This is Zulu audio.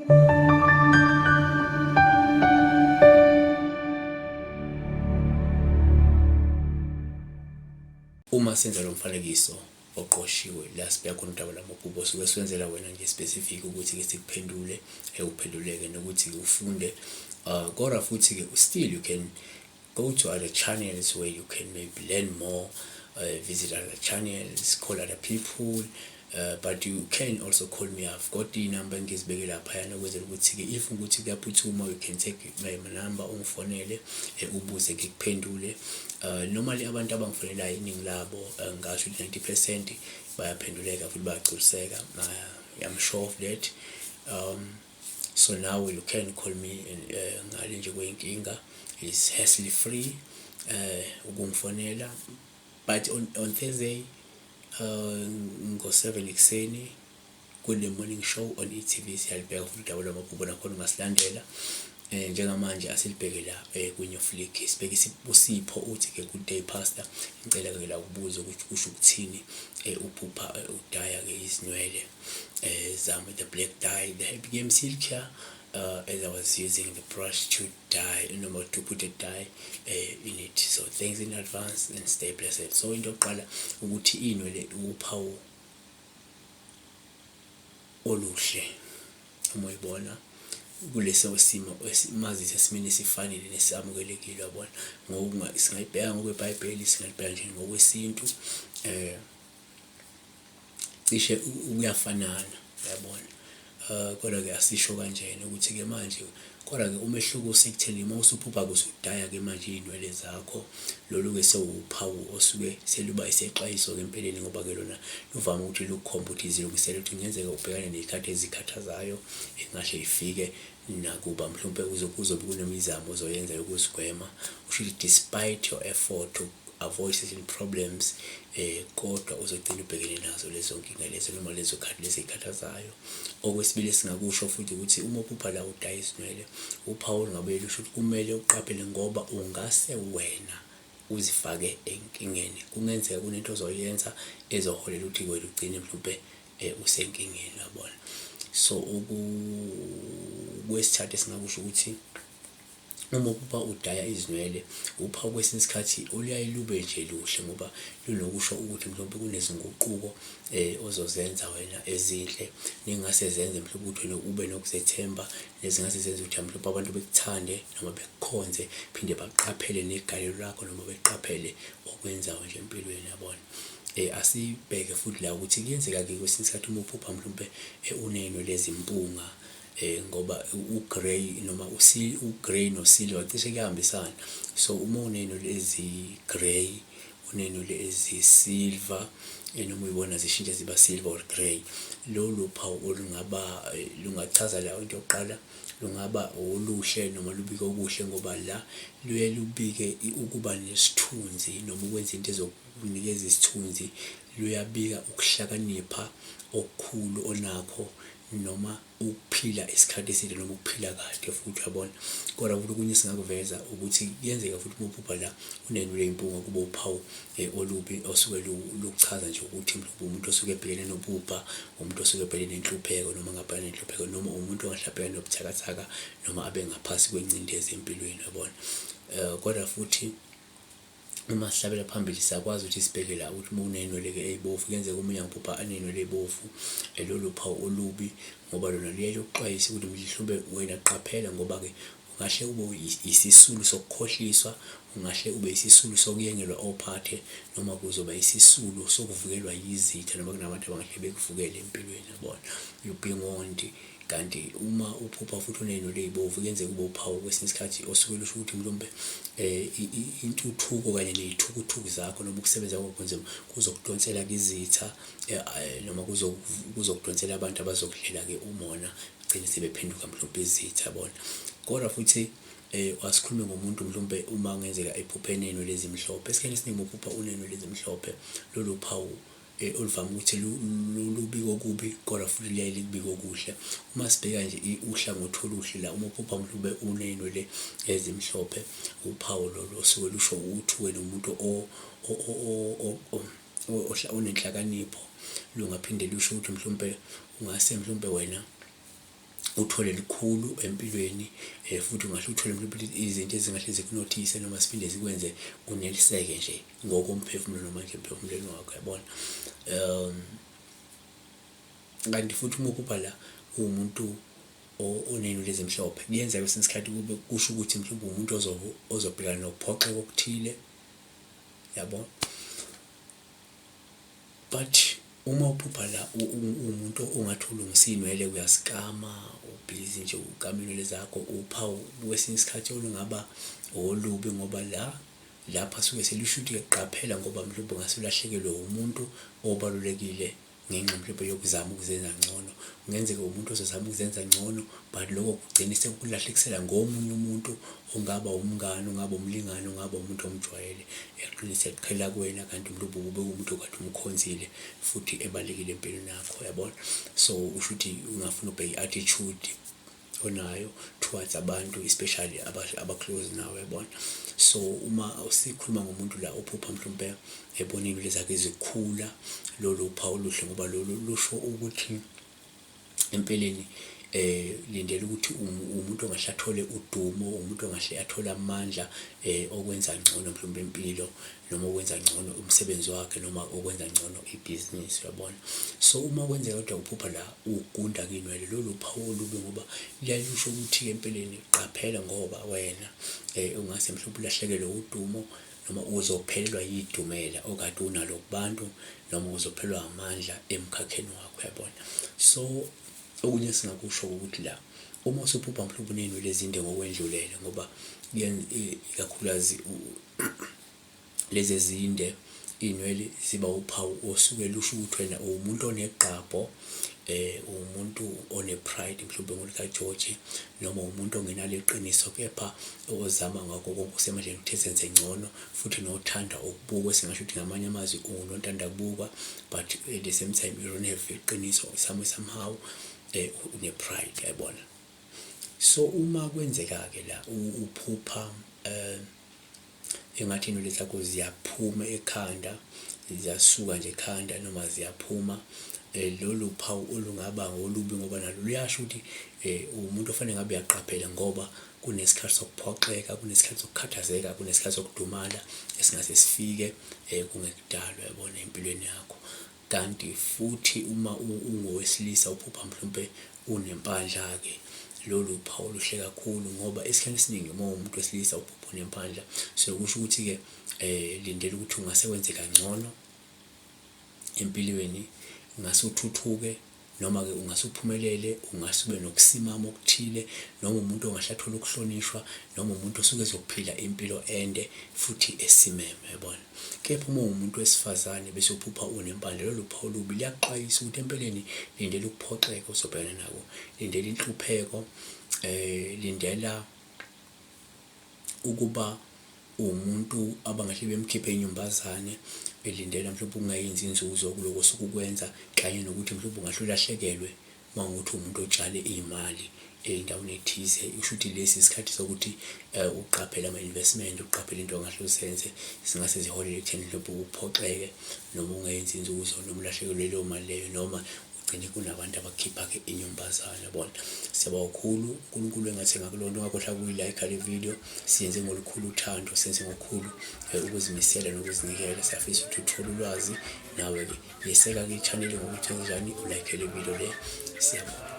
Uma senza lo mfanekiso oqoshiwe la sibheka khona udaba lwamaphupho suke siwenzela wena nje specific ukuthi-ke sikuphendule, uphenduleke nokuthi-ke ufunde. Kodwa futhi-ke still you can go to other channels where you can maybe learn more, visit other channels, call other people, but you can also call me. I've got iy'namba engizibeke laphayana ukwenzela ukuthi-ke if ukuthi kuyaphuthuma you can take my number ungifonele, ubuze ngikuphendule. Normally abantu abangifonelayo iningi labo, ngingasho ukuthi 90% bayaphenduleka futhi bayagculiseka. I'm sure of that. So now you can call me ngale nje kwey'nkinga, is hassle free ukungifonela, but on Thursday ngo-7 ekuseni kune-morning show on e-TV, siyalibheka futhi udaba lwamaphupho, nakhona ungasilandela. Njengamanje asilibheke la kwi-New Flick, sibheke uSipho uthi-ke, "Good day, Pastor, ngicela-ke la ukubuza ukuthi kusho ukuthini uphupha udaya-ke izinwele zami, the black dye, the became silkier as I was using the brush to dye, noma to put a dye in it. So thanks in advance and stay blessed." So into yokuqala ukuthi iy'nwele uphawu oluhle uma uyibona kuleso simo, mazise esimeni esifanele nesamukelekile, yabona. Ngoba singayibheka ngokweBhayibheli, singalibheka nje ngokwesintu, cishe kuyafanana, uyabona. Kodwa-ke asisho kanjena ukuthi-ke manje, kodwa-ke umehluko usekutheni uma usuphupha-ke usudaya-ke manje iy'nwele zakho, lolu-ke sewuphawu osuke seluba isexwayiso-ke empeleni, ngoba-ke lona luvame ukuthi lukukhombe ukuthi zilungisele ukuthi kungenzeka ubhekane ney'khathi ezikhathazayo engahle y'fike, nakuba mhlawumpe kuzobe kunemizamo ozoyenza yokuzigwema. Kusho ukuthi despite your effort to avoid certain problems, kodwa uzogcina ubhekene nazo lezo nkinga lezo noma lezo khathi lezi ey'khathazayo. Okwesibili esingakusho futhi ukuthi uma uphupha la udaya izinwele, uphawu olungabuye lusho ukuthi kumele uqaphele ngoba ungase wena uzifake enkingeni. Kungenzeka kunento ozoyenza ezoholela ukuthi wena ugcine mhlawumpe usenkingeni, uyabona. So kwesithathu esingakusho ukuthi uma uphupha udaya izinwele, uphawu kwesinye isikhathi oluyaye lube nje luhle ngoba lunokusho ukuthi mhlawumpe kunezinguquko ozozenza wena ezinhle nengase zenze mhlawumbe ukuthi wena ube nokuzethemba, nezingase zenze ukuthi mhlawumbe abantu bekuthande noma bekukhonze, phinde baqaphele negalelo lakho noma beqaphele okwenzayo nje empilweni, yabona. Asibheke futhi la ukuthi kuyenzeka-ke kwesinye isikhathi uma uphupha mhlawumpe uney'nwele ezimpunga, ngoba u-grey noma u-grey no-silver cishe kuyahambisana. So uma uney'nwele ezi-grey, uney'nwele ezi-silver, noma uy'bona zishintsha ziba silver or grey, lolu phawu olungaba lungachaza la into yokuqala, lungaba oluhle noma lubike okuhle, ngoba la luye lubike ukuba nesithunzi noma ukwenza into ezokunikeza isithunzi. Luyabika ukuhlakanipha okukhulu onakho noma ukuphila isikhathi eside noma ukuphila kade futhi, uyabona. Kodwa futhi okunye esingakuveza ukuthi kuyenzeka futhi uma uphupha la unenwele ey'mpunga kube uphawu olubi osuke luchaza nje ukuthi mhlawumbe umuntu osuke ebhekene nobubha, umuntu osuke ebhekene nenhlupheko noma angabhekana nenhlupheko, noma umuntu ongahle abhekane nobuthakathaka noma abe ngaphasi kwengcindezi empilweni, uyabona. Kodwa futhi uma sihlabela phambili siyakwazi ukuthi sibheke la ukuthi uma uney'nwele-ke ey'bovu, kuyenzeka omunye angaphupha aney'nwele ey'bovu, lolu phawu olubi ngoba lona luyaye lukuxwayise ukuthi mhlawumbe wena qaphela, ngoba-ke ungahle ube isisulu sokukhohliswa, ungahle ube isisulu sokuyengelwa ophathe, noma kuzoba isisulu sokuvukelwa yizitha noma kunabantu abangahle bekuvukele empilweni, yabona. You being warned. Kanti uma uphupha futhi uney'nwele ey'bovu, kuyenzeka ube uphawu kwesinye isikhathi osuke lusho ukuthi mhlawumbe intuthuko kanye ney'thukuthuku zakho noma ukusebenza kwakho nzima kuzokudonsela kwizitha, noma kuzokudonsela abantu abazokudlela-ke umona, begcine sebephenduka mhlawumpe izitha, yabona. Kodwa futhi asikhulume ngomuntu mhlawumpe uma kungenzeka ephuphe eney'nwele ezimhlophe. Esikhathini esiningi uma uphupha uney'nwele ezimhlophe, lolu phawu oluvame ukuthi lubike okubi kodwa futhi liyaye likubike okuhle. Uma sibheka nje uhlangothi oluhle la, uma uphupha mhlawumbe uney'nwele ezimhlophe, uphawu lolo osuke lusho ukuthi wena umuntu onenhlakanipho. Lungaphinde lusho ukuthi mhlawumpe ungase mhlawumpe wena. Uthole lukhulu empilweni futhi ungahle uthole mhlawumbe izinto ezingahle zikunothise noma ziphinde zikwenze uneliseke nje ngokomphefumulo noma nje emphefumulweni wakho, yabona. Kanti futhi uma uphupha la uwumuntu oney'nwele ezimhlophe, kuyenzeka kwesinye isikhathi kube kusho ukuthi mhlawumbe uwumuntu ozobhekana nokuphoxeka okuthile, yabo. But uma uphupha la uwumuntu ongathi ulungisa iy'nwele uyazikama, ubhizi nje ukama iy'nwele zakho, uphawu kwesinye isikhathi olungaba olubi ngoba la lapha suke selusho ukuthi-ke qaphela ngoba mhlawumbe ungase ulahlekelwe umuntu obalulekile ngenxa mhlawumbe yokuzama ukuzenza ngcono. Kungenzeka umuntu ozozama ukuzenza ngcono but lokho kugcine sekukulahlekisela ngomunye umuntu ongaba umngani, ongaba umlingani, ongaba umuntu omjwayele, egcine eseqhela kuwena kanti mhlawumbe ube umuntu okade umkhonzile futhi ebalulekile empilweni yakho, uyabona. So usho ukuthi ungafuna ubheke i-attitude onayo towards abantu especially aba-close nawe, uyabona. So uma sikhuluma ngomuntu la ophupha mhlawumbe ebona iy'nwele zakhe zikhula, lolu uphawu oluhle ngoba lolu lusho ukuthi empeleni lindela ukuthi umuntu ongahle athole udumo, umuntu ongahle athole amandla okwenza ngcono mhlawumbe impilo noma okwenza ngcono umsebenzi wakhe noma okwenza ngcono ibhizinisi, uyabona. So uma kwenzeka kodwa uphupha la ugunda-ke iy'nwele, lolu phawu olubi ngoba liyaye lusho ukuthi empeleni qaphela ngoba wena ungase mhlawumbe ulahlekelwe udumo noma uzophelelwa yidumela okade unalo kubantu noma uzophelelwa amandla emkhakheni wakho, uyabona. So okunye esingakusho ukuthi la uma usuphupha mhlawumbe uney'nwele ezinde ngokwendlulele ngoba ikakhulukazi lezi ezinde iy'nwele ziba uphawu osuke lusho ukuthi wena uwumuntu onegqabho, uwumuntu one-pride mhlawumbe ngolikaJoji noma uwumuntu ongenalo iqiniso kepha ozama ngakho konke okusemandleni ukuthi ezenze ngcono futhi nothanda ukubukwa, esingasho ukuthi ngamanye amazwi uwunontanda kubukwa but at the same time you don't have iqiniso somehow une-pride, uyayibona. So uma kwenzeka-ke la uphupha engathi iy'nwele zakho ziyaphuma ekhanda, ziyasuka nje ekhanda noma ziyaphuma, lolu phawu olungaba ngolubi ngoba nalo luyasho ukuthi uwumuntu ofanele ngabe uyaqaphela ngoba kunesikhathi sokuphoxeka, kunesikhathi sokukhathazeka, kunesikhathi sokudumala esingase sifike kungekudala, uyabona, empilweni yakho. Kanti futhi uma ungowesilisa uphupha mhlawumpe unempandla-ke, lolu uphawu oluhle kakhulu ngoba esikhathini esiningi uma uwumuntu wesilisa uphupha unempandla so kusho ukuthi-ke lindela ukuthi ungase wenze kangcono empilweni, ungase uthuthuke noma-ke ungase uphumelele, ungase ube nokusimama okuthile noma umuntu ongahle athole ukuhlonishwa noma umuntu osuke ezophila impilo ende futhi esimeme, uyabona. Kepha uma uwumuntu wesifazane bese uphupha unempandla, lolu phawu olubi luyakuxwayisa ukuthi empeleni lindela ukuphoxeka ozobhekana nako, lindela inhlupheko, lindela ukuba uwumuntu abangahle bemkhiphe inyumbazane, belindela mhlawumbe ukungayenzi inzuzo kuloko osuke ukwenza kanye nokuthi mhlawumbe ungahle ulahlekelwe uma kuwukuthi uwumuntu otshale iy'mali ey'ndaweni ey'thize. Kusho ukuthi lesi isikhathi sokuthi uqaphele ama-investment, uqaphele into ongahle uzenze zingase ziholele ekutheni mhlawumbe uphoxeke noma ungayenzi inzuzo noma ulahlekelwe yileyo mali leyo noma ugcine kunabantu abakukhipha-ke inyumbazane, yabona. Siyabonga kakhulu, uNkulunkulu engathi engakulonda ungakhohlwa ukuyi-like-a le video, siyenze ngolukhulu uthando, senze ngokukhulu ukuzimisela nokuzinikela. Siyafisa ukuthi uthole ulwazi nawe-ke yeseka-ke i-channel ngokuthi wenzenjani, u-like le video le. Siyabonga.